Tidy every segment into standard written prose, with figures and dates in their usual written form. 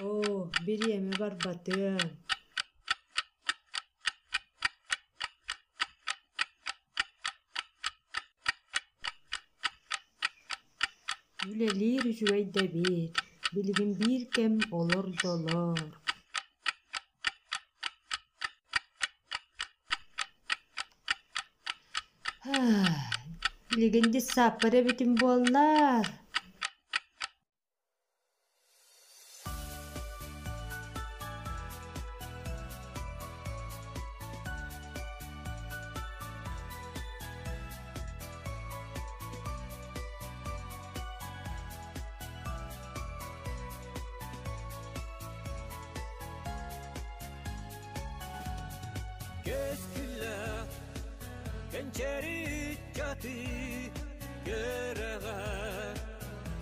Оо, бириэмэ барбатыан Үлэлиир үчүгэй да эбит, билигин биир кэм олор да олор Билигин дьыссааппар эбитим буоллар Кэскиллээх кэнчээри ыччаты кэрэҕэ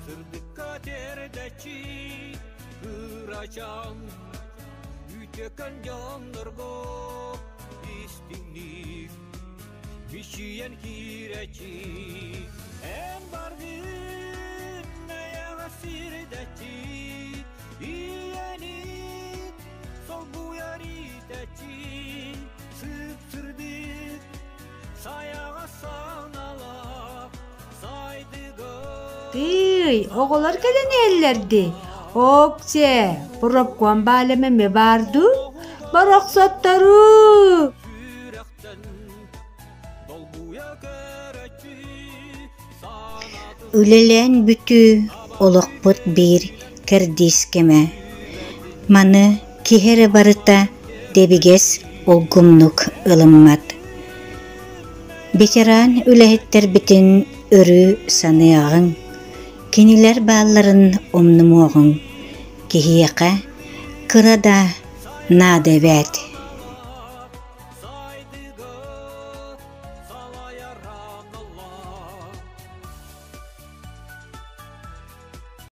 сырдыкка тиэрдэччи кырачаан үтүөкэн дьоннорго истиҥник мичийэн киирэччи эн бардын эйэҕэ сирдэччи ийэни солбуйар иитэччи сып-сырдык сайаҕа саналаах сайдыга Тыый, оҕолор кэлэн иһэллэр дии. Оксе, пропком баалем эмиэ баар дуу? Барахсаттарыы! сүрэхтэн долгуйа көрөччү Үлэлээн бүтүү олохпут биир кэрдиис кэмэ. Маны киһи эрэ барыта дэбигэс улгумнук ылыммат. Ветеран үлэһиттэрбитин өрүү саныаҕыҥ, кинилэр баалларын умнумуоҕуҥ, киһиэхэ кыра да наада эбээт.